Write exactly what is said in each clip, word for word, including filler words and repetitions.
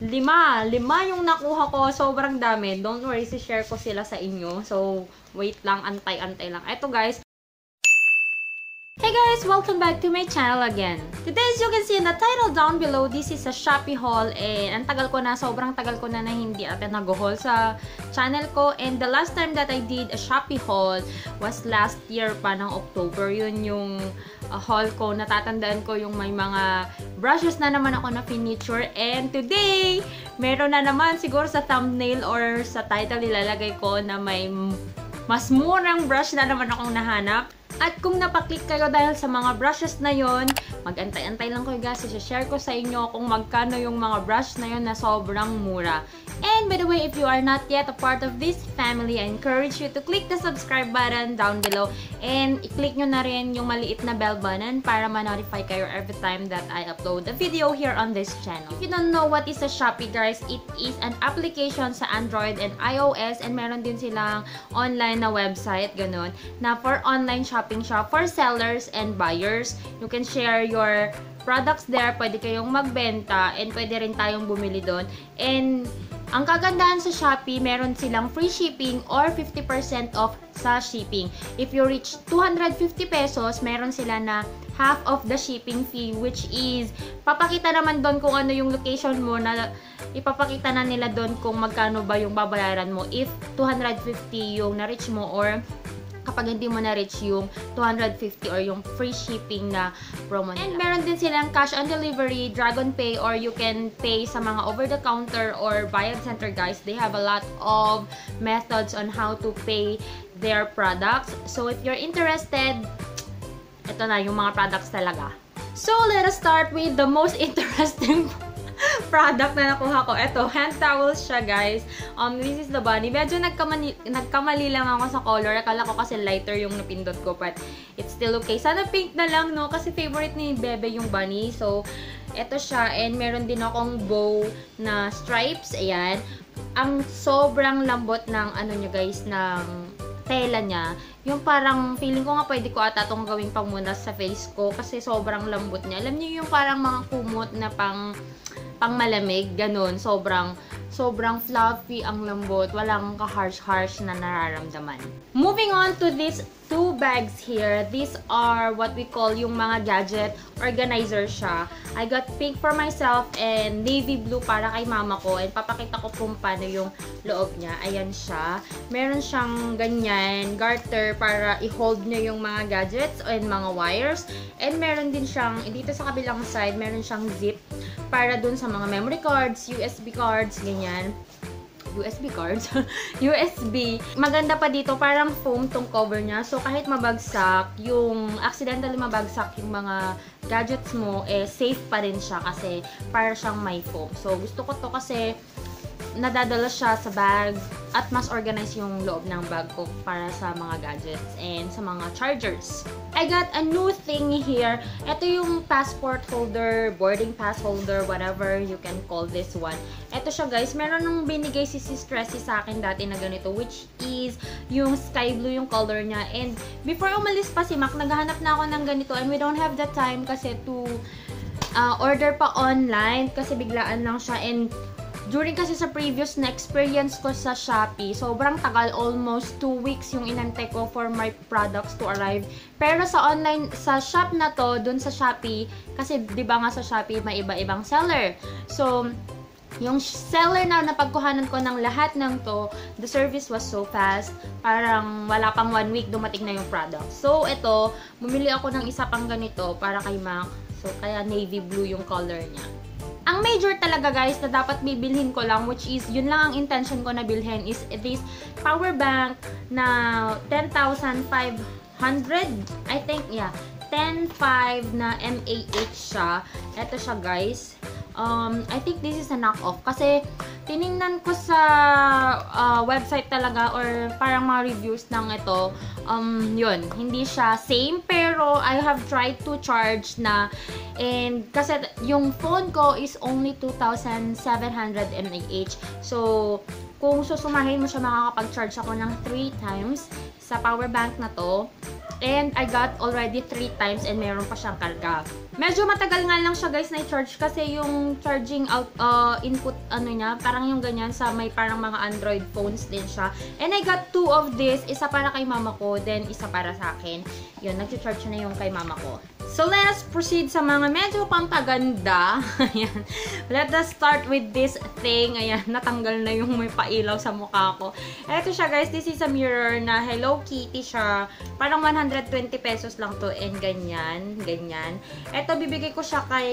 Lima. Lima yung nakuha ko. Sobrang dami. Don't worry, si-share ko sila sa inyo. So, wait lang. Antay-antay lang. Eto, guys. Hey guys! Welcome back to my channel again. Today, as you can see in the title down below, this is a Shopee haul. And ang tagal ko na, sobrang tagal ko na na hindi ata nag-haul sa channel ko. And the last time that I did a Shopee haul was last year pa ng October. Yun yung uh, haul ko. Natatandaan ko yung may mga brushes na naman ako na finiture. And today, meron na naman siguro sa thumbnail or sa title ilalagay ko na may m- mas murang brush na naman akong nahanap. At kung napaklik kayo dahil sa mga brushes na yon, mag-antay-antay lang kayo guys. Share ko sa inyo kung magkano yung mga brush na yon na sobrang mura. And by the way, if you are not yet a part of this family, I encourage you to click the subscribe button down below and i-click nyo na rin yung maliit na bell button para ma-notify kayo every time that I upload a video here on this channel. If you don't know what is a Shopee, guys, it is an application sa Android and iOS, and meron din silang online na website, ganun, na for online shopping siya for sellers and buyers. You can share your products there, pwede kayong magbenta, and pwede rin tayong bumili doon. And ang kagandahan sa Shopee, meron silang free shipping or fifty percent off sa shipping. If you reach two hundred fifty pesos, meron sila na half of the shipping fee, which is papakita naman doon kung ano yung location mo na ipapakita na nila doon kung magkano ba yung babayaran mo if two hundred fifty yung na-reach mo or kapag hindi mo na-reach yung two hundred fifty or yung free shipping na promo nila. And meron din silang cash on delivery, Dragon Pay, or you can pay sa mga over-the-counter or bayad center, guys. They have a lot of methods on how to pay their products. So if you're interested, ito na yung mga products talaga. So, let us start with the most interesting product na nakuha ko. Ito, hand towels siya, guys. Um, this is the bunny. Medyo nagkamali, nagkamali lang ako sa color. Akala ko kasi lighter yung napindot ko, but it's still okay. Sana pink na lang, no? Kasi favorite ni Bebe yung bunny. So, eto siya. And meron din akong bow na stripes. Ayan. Ang sobrang lambot ng ano niya, guys, ng tela niya. Yung parang feeling ko nga pwede ko ata itong gawing pangmunas sa face ko kasi sobrang lambot niya. Alam niyo yung parang mga kumot na pang pangmalamig, ganun. Sobrang, sobrang fluffy ang lambot. Walang ka-harsh-harsh na nararamdaman. Moving on to these two bags here. These are what we call yung mga gadget organizer siya. I got pink for myself and navy blue para kay mama ko. And papakita ko kung paano yung loob niya. Ayan siya. Meron siyang ganyan, garter para i-hold niya yung mga gadgets and mga wires. And meron din siyang, dito sa kabilang side, meron siyang zip para dun sa mga memory cards, U S B cards, ganyan. U S B cards? U S B. Maganda pa dito, parang foam tong cover niya. So, kahit mabagsak, yung accidentally mabagsak yung mga gadgets mo, eh, safe pa rin siya kasi para siyang may foam. So, gusto ko to kasi nadadala siya sa bag at mas organized yung loob ng bag ko para sa mga gadgets and sa mga chargers. I got a new thingy here. Ito yung passport holder, boarding pass holder, whatever you can call this one. Ito siya, guys, meron nang binigay si Sis Tressie sa akin dati na ganito, which is yung sky blue yung color niya. And before umalis pa si Mac, naghahanap na ako ng ganito and we don't have the time kasi to uh, order pa online kasi biglaan lang siya. And during kasi sa previous na experience ko sa Shopee, sobrang tagal, almost two weeks yung inantay ko for my products to arrive. Pero sa online, sa shop na to, dun sa Shopee, kasi di ba nga sa Shopee may iba-ibang seller. So, yung seller na napagkuhanan ko ng lahat ng to, the service was so fast. Parang wala pang one week, dumating na yung product. So, ito, bumili ako ng isa pang ganito para kay Mac. So, kaya navy blue yung color niya. Ang major talaga, guys, na dapat bibilhin ko lang, which is, yun lang ang intention ko na bilhin, is this power bank na ten thousand five hundred, I think, yeah, ten five na M A H siya. Ito siya, guys. Um, I think this is a knockoff kasi tiningnan ko sa uh, website talaga or parang mga reviews ng ito, um, yun, hindi siya same, pero I have tried to charge na, and kasi yung phone ko is only two thousand seven hundred M A H. So, kung susumahin mo siya, makakapag-charge ako ng three times sa power bank na to. And I got already three times and meron pa siyang karga. Medyo matagal nga lang siya, guys, na i-charge kasi yung charging out, uh, input, ano niya, parang yung ganyan sa may parang mga Android phones din siya. And I got two of this, isa para kay mama ko, then isa para sa akin. Yun, nag-charge na yung kay mama ko. So, let us proceed sa mga medyo pampaganda. Ayan. Let us start with this thing. Ayan, natanggal na yung may pailaw sa mukha ko. Eto siya, guys. This is a mirror na Hello Kitty siya. Parang one hundred twenty pesos lang to and ganyan, ganyan. Eto, bibigay ko siya kay,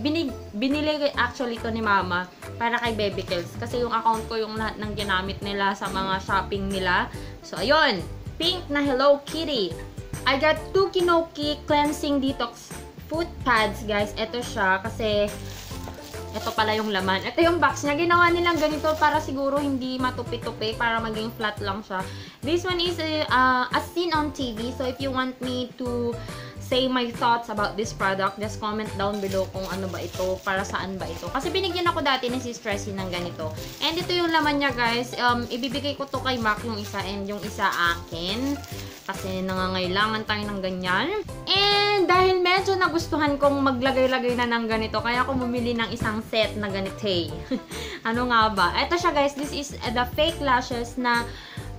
binig, binili actually to ni mama para kay Baby Kels. Kasi yung account ko, yung lahat ng ginamit nila sa mga shopping nila. So, ayun. Pink na Hello Kitty. I got two Kinoki Cleansing Detox foot pads, guys. Eto siya kasi eto pala yung laman. Eto yung box niya. Ginawa nilang ganito para siguro hindi matupi-tupi, para maging flat lang siya. This one is uh, uh, as seen on T V. So if you want me to say my thoughts about this product, just comment down below kung ano ba ito, para saan ba ito. Kasi binigyan ako dati ni Sis Tressie ng ganito. And ito yung laman niya, guys. Um, ibibigay ko to kay Mac yung isa and yung isa akin. Kasi nangangailangan tayo ng ganyan. And dahil medyo nagustuhan kong maglagay-lagay na ng ganito, kaya ako bumili ng isang set na ganito. Ano nga ba? Ito siya, guys, this is the fake lashes na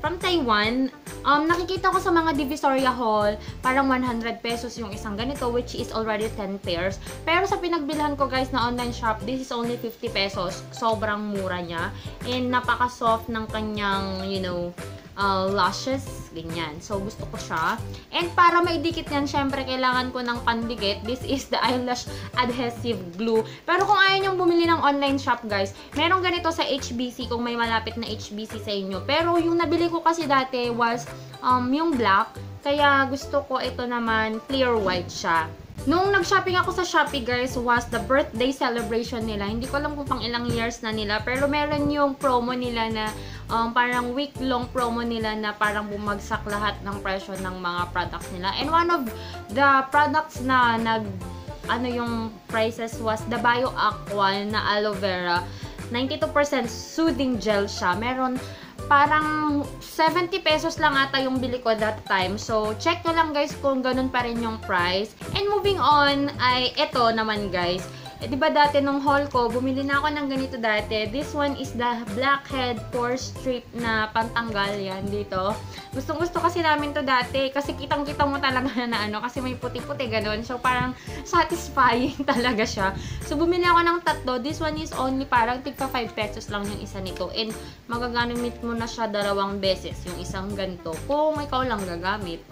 from Taiwan. Um, nakikita ko sa mga Divisoria Hall, parang one hundred pesos yung isang ganito, which is already ten pairs. Pero sa pinagbilhan ko, guys, na online shop, this is only fifty pesos. Sobrang mura niya. And napaka-soft ng kanyang, you know, uh, lashes, ganyan. So, gusto ko siya. And para maidikit yan, syempre, kailangan ko ng pandikit. This is the eyelash adhesive glue. Pero kung ayaw niyong bumili ng online shop, guys, meron ganito sa H B C kung may malapit na H B C sa inyo. Pero yung nabili ko kasi dati was um, yung black. Kaya gusto ko ito naman, clear white siya. Nung nag-shopping ako sa Shopee, guys, was the birthday celebration nila. Hindi ko alam kung pang ilang years na nila, pero meron yung promo nila na um, parang week-long promo nila na parang bumagsak lahat ng presyo ng mga products nila. And one of the products na nag ano yung prices was the Bio Aqua na aloe vera. Ninety-two percent soothing gel siya. Meron parang seventy pesos lang ata yung bili ko that time. So, check nyo lang, guys, kung ganun pa rin yung price. And moving on, ay eto naman, guys. Eh, di ba dati nung haul ko, bumili na ako ng ganito dati. This one is the blackhead pore strip na pantanggal yan dito. Gustong gusto kasi namin to dati kasi kitang-kita mo talaga na ano, kasi may puti-puti ganun. So, parang satisfying talaga siya. So, bumili ako ng tatlo. This one is only parang tigpa five pesos lang yung isa nito. And magagamit mo na siya dalawang beses, yung isang ganito, kung ikaw lang gagamit.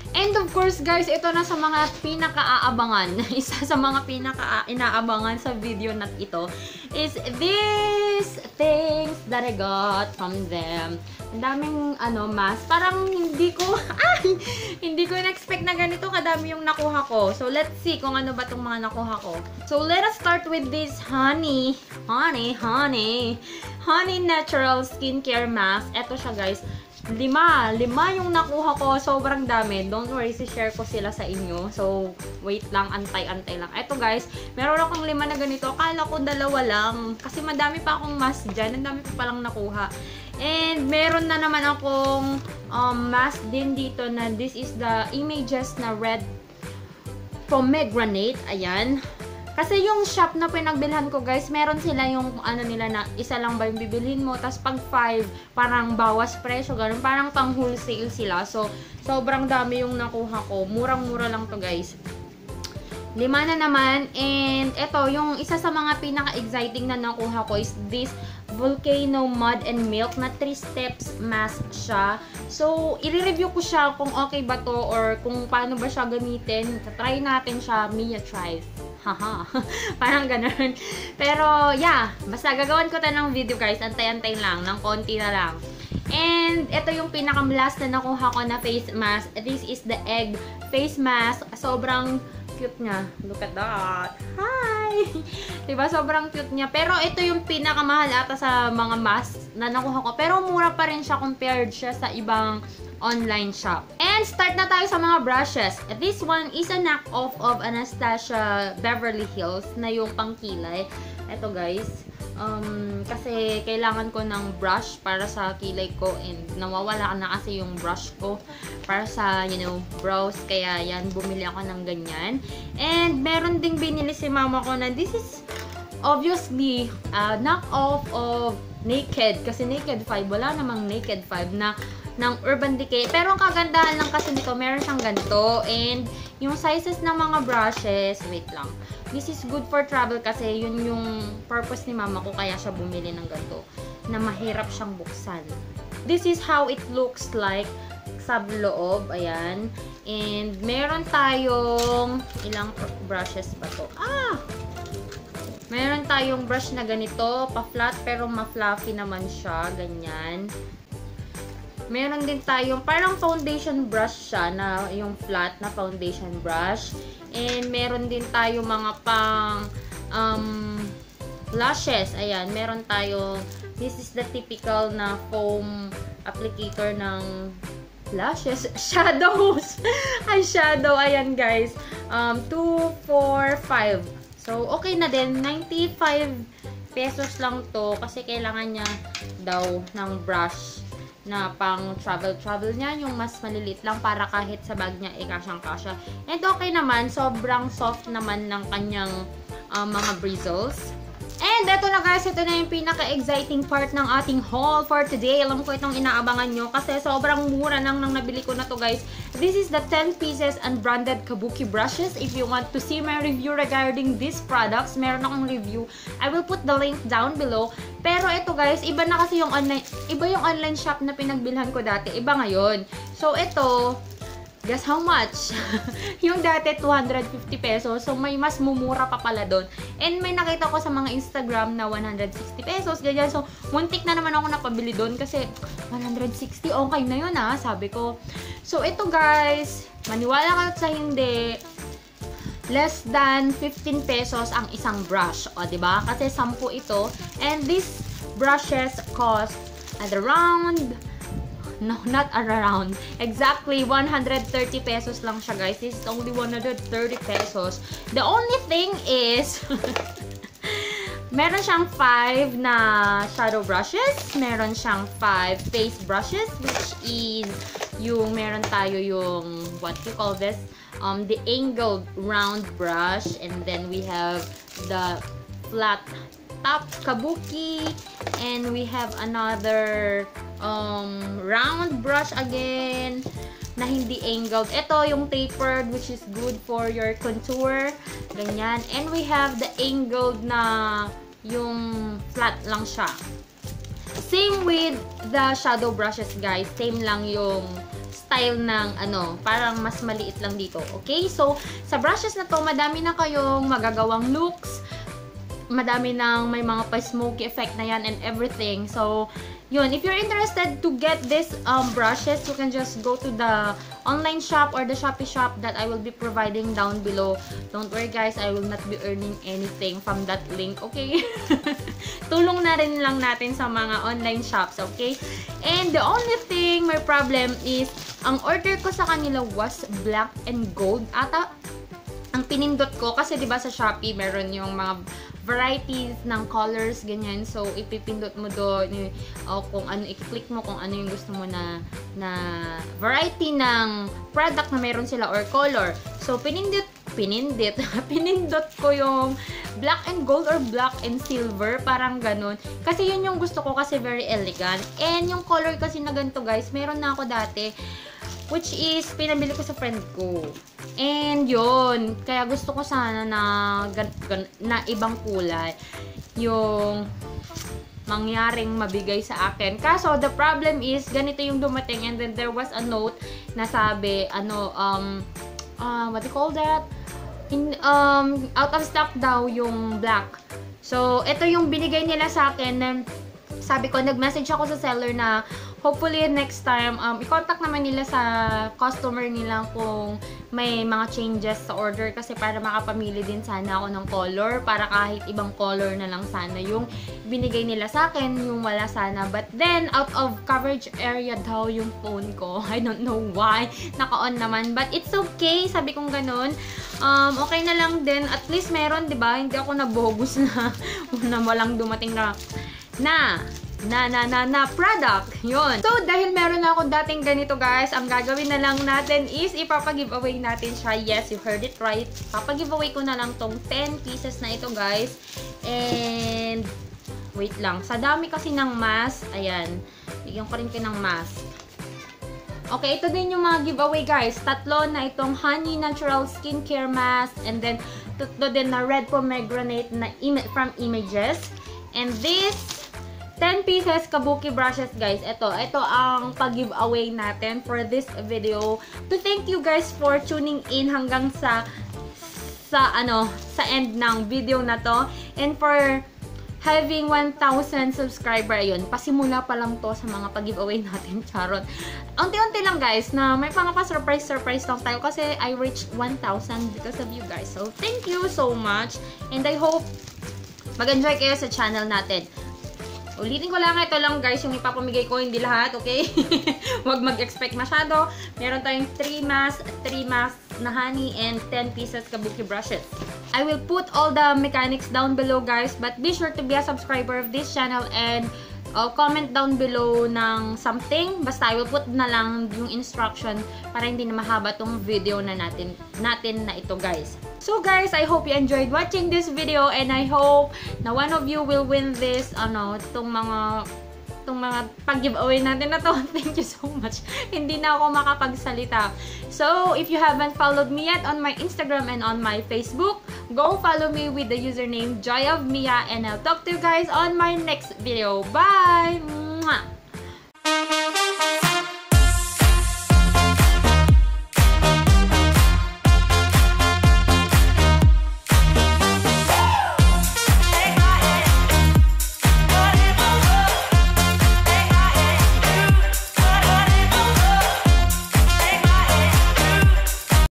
And of course, guys, ito na sa mga pinaka-aabangan. Isa sa mga pinaka-inaabangan sa video na ito is these things that I got from them. Ang daming, ano, mask. Parang hindi ko, ay, hindi ko in-expect na ganito kadami yung nakuha ko. So, let's see kung ano ba tong mga nakuha ko. So, let us start with this honey. Honey, honey. Honey natural skincare mask. Eto siya, guys. Lima. Lima yung nakuha ko. Sobrang dami. Don't worry, si-share ko sila sa inyo. So, wait lang. Antay-antay lang. Eto, guys. Meron akong lima na ganito. Akala ko dalawa lang. Kasi madami pa akong mask dyan. Ang dami ko palang nakuha. And meron na naman akong um, mask din dito na this is the Images na red pomegranate. Ayan. Kasi yung shop na pinagbilhan ko, guys, meron sila yung ano nila na isa lang ba yung bibilhin mo, tas pag five, parang bawas presyo, ganun. Parang pang wholesale sila. So, sobrang dami yung nakuha ko. Murang-mura lang to, guys. Lima na naman. And eto, yung isa sa mga pinaka-exciting na nakuha ko is this Volcano Mud and Milk na three steps mask siya. So, i-review ko siya kung okay ba to or kung paano ba siya gamitin. Try natin siya, Mia tries. Haha. Parang ganun. Pero, yeah. Basta gagawan ko ta ng video, guys. Antay-antay lang. Ng konti na lang. And ito yung pinaka-last na nakuha ko na face mask. This is the egg face mask. Sobrang cute niya. Look at that. Hi! Diba? Sobrang cute niya. Pero ito yung pinakamahal ata sa mga masks na nakuha ko. Pero mura pa rin siya compared siya sa ibang online shop. And start na tayo sa mga brushes. This one is a knockoff of Anastasia Beverly Hills na yung pangkilay. Ito, guys. Um, Kasi kailangan ko ng brush para sa kilay ko and nawawala na kasi yung brush ko para sa, you know, brows. Kaya yan, bumili ako ng ganyan. And meron ding binili si mama ko na this is obviously uh, knock off of Naked. Kasi Naked five, wala namang Naked five na ng Urban Decay. Pero ang kagandahan lang kasi nito, meron siyang ganito. And yung sizes ng mga brushes, wait lang. This is good for travel kasi yun yung purpose ni mama ko kaya siya bumili ng ganito na mahirap siyang buksan. This is how it looks like sa loob. Ayan. And meron tayong ilang brushes ba to? Ah! Meron tayong brush na ganito, pa-flat pero ma-fluffy naman siya, ganyan. Meron din tayong parang foundation brush siya na yung flat na foundation brush. And meron din tayo mga pang um, lashes. Ayan, meron tayo. This is the typical na foam applicator ng lashes. Shadows! Eyeshadow. Ayan, guys. Um, two, four, five. So, okay na din. Ninety-five pesos lang to kasi kailangan niya daw ng brush na pang travel-travel niya, yung mas maliliit lang para kahit sa bag niya, eh, kasyang-kasya. And okay naman, sobrang soft naman ng kanyang ah, mga bristles. And eto na guys, ito na yung pinaka-exciting part ng ating haul for today. Alam ko itong inaabangan nyo kasi sobrang mura lang ng nabili ko na to guys. This is the ten pieces unbranded kabuki brushes. If you want to see my review regarding these products, meron akong review. I will put the link down below. Pero ito guys, iba na kasi yung online, iba yung online shop na pinagbilhan ko dati. Iba ngayon. So ito, guess how much? Yung dati, two hundred fifty pesos. So, may mas mumura pa pala doon. And may nakita ko sa mga Instagram na one hundred sixty pesos, ganyan. So, muntik na naman ako napabili doon kasi one hundred sixty, okay na yun ah, sabi ko. So, ito guys, maniwala kayo sa hindi, less than fifteen pesos ang isang brush. O, di ba? Kasi sampu ito. And these brushes cost at around, no, not around, exactly one hundred thirty pesos lang siya, guys. This is only one hundred thirty pesos. The only thing is, meron siyang five na shadow brushes, meron siyang five face brushes, which is yung meron tayo yung, what you call this, um, the angled round brush, and then we have the flat top kabuki, and we have another um, round brush again na hindi angled. Ito yung tapered, which is good for your contour. Ganyan. And we have the angled na yung flat lang siya. Same with the shadow brushes, guys. Same lang yung style ng ano, parang mas maliit lang dito. Okay? So, sa brushes na to, madami na kayong magagawang looks. Madami nang may mga pa-smoky effect na yan and everything. So, yun. If you're interested to get this um, brushes, you can just go to the online shop or the Shopee shop that I will be providing down below. Don't worry guys, I will not be earning anything from that link, okay? Tulong na rin lang natin sa mga online shops, okay? And the only thing, my problem is, ang order ko sa kanila was black and gold. Ata, ang pinindot ko, kasi 'di ba sa Shopee, meron yung mga varieties ng colors, ganyan. So, ipipindot mo doon, y- o kung ano, i-click mo kung ano yung gusto mo na, na variety ng product na meron sila or color. So, pinindot, pinindit, pinindot ko yung black and gold or black and silver, parang ganun. Kasi yun yung gusto ko kasi very elegant. And yung color kasi na ganito, guys, meron na ako dati, which is pinabili ko sa friend ko. And yun, kaya gusto ko sana na, gan- gan- na ibang kulay yung mangyaring mabigay sa akin. Kaso, the problem is, ganito yung dumating and then there was a note na sabi, ano, um, uh, what do you call that? In, um, out of stock daw yung black. So, ito yung binigay nila sa akin. Then, sabi ko, nag-message ako sa seller na hopefully next time, um, i-contact naman nila sa customer nila kung may mga changes sa order kasi para makapamili din sana ako ng color para kahit ibang color na lang sana yung binigay nila sa akin, yung wala sana. But then, out of coverage area daw yung phone ko. I don't know why. Naka-on naman. But it's okay, sabi kong ganun. Um, okay na lang din. At least meron, di ba? Hindi ako nabogus na, na walang dumating na na na na na na product. Yun. So, dahil meron na akong dating ganito, guys, ang gagawin na lang natin is ipapa-giveaway natin siya. Yes, you heard it right. Papa-giveaway ko na lang tong ten pieces na ito, guys. And, wait lang. Sa dami kasi ng mask, ayan, bigyan ko rin kayo ng mask. Okay, ito din yung mga giveaway, guys. Tatlo na itong Honey Natural Skincare Mask, and then tatlo din na Red Pomegranate na ima- from Images. And this ten pieces kabuki brushes, guys. Ito, ito ang pag-giveaway natin for this video. To thank you guys for tuning in hanggang sa sa ano, sa end ng video na to. And for having one thousand subscriber, ayun, pasimula pa lang to sa mga pag-giveaway natin, charot. Unti-unti lang, guys, na may mga pa-surprise-surprise lang tayo kasi I reached one thousand because of you guys. So, thank you so much. And I hope mag-enjoy kayo sa channel natin. Ulitin ko lang, ito lang, guys, yung ipapamigay ko, hindi lahat, okay? Huwag mag-expect masyado. Meron tayong three mask, three mask na Honey, and ten pieces kabuki brushes. I will put all the mechanics down below, guys, but be sure to be a subscriber of this channel and uh, comment down below ng something. Basta I will put na lang yung instruction para hindi na mahaba tong video na natin natin na ito, guys. So guys, I hope you enjoyed watching this video and I hope na one of you will win this, ano, itong mga itong mga pag-giveaway natin na to. Thank you so much. Hindi na ako makapagsalita. So, if you haven't followed me yet on my Instagram and on my Facebook, go follow me with the username Joy of Mia, and I'll talk to you guys on my next video. Bye! Mwah!